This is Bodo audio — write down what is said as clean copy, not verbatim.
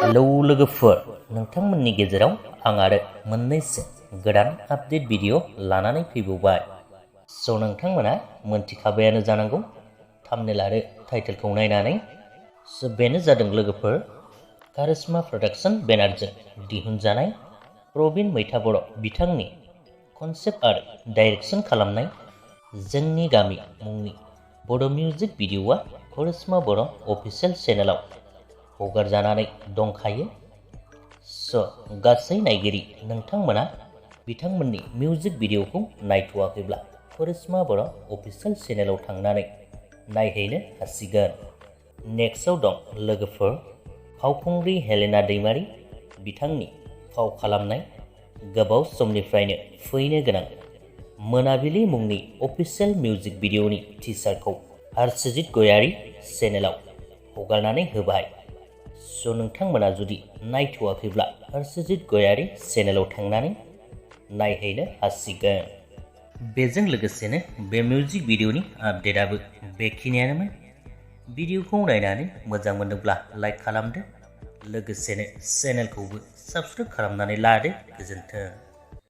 हेलौ लोगोफोर, नोंथांमोननि गेजेराव आं आरो मोननैसो गोदान आपडेट भिडिअ लानानै फैबावबाय। स' नोंथांमोना मोनथिखाबायानो जानांगौ थाम्बनेल आरो टाइटेलखौ नायनानै। स' बेनो जादों लोगोफोर कारिश्मा प्रडाक्शन बेनारजों दिहुनजानाय प्रबin मैथा बर' बिथांनि कनसेप्ट आरो डाइरेक्शन खालामनाय जोंनि गामि मुंनि बड' मिउजिक भिडिअआ कारिश्मा बर' अफिसियेल चेनेलाव हगारजानानै दंखायो। स' गासै नायगिरि नोंथांमोना बिथांमोननि मिउजिक भिडिअखौ नायथ'वाखैब्ला कारिश्मा बर' अफिसियेल चेनेलाव थांनानै नायहैनो हासिगोन। नेक्स्टआव दं लोगोफोर फावखुंग्रि हेलिना दैमारि बिथांनि फाव खालामनाय गोबाव समनिफ्रायनो फैनो गोनां मोनाबिलि मुंनि अफिसियेल मिउजिक भिडिअनि टिजारखौ हर्षजित गयारी चेनेलाव हगारनानै होबाय। स' नोंथांमोना जुदि नायथ'वाखैब्ला हर्षजित गयारी चेनेलाव थांनानै नायहैनो हासिगोन। बेजों लोगोसेनो बे मिउजिक भिडिअनि आपडेटआबो बेखिनियानोमोन। भिडिअखौ नायनानै मोजां मोनोब्ला लाइक खालामदो, लोगोसेनो चेनेलखौबो साबस्क्राइब खालामनानै लादो। गोजोन्थों।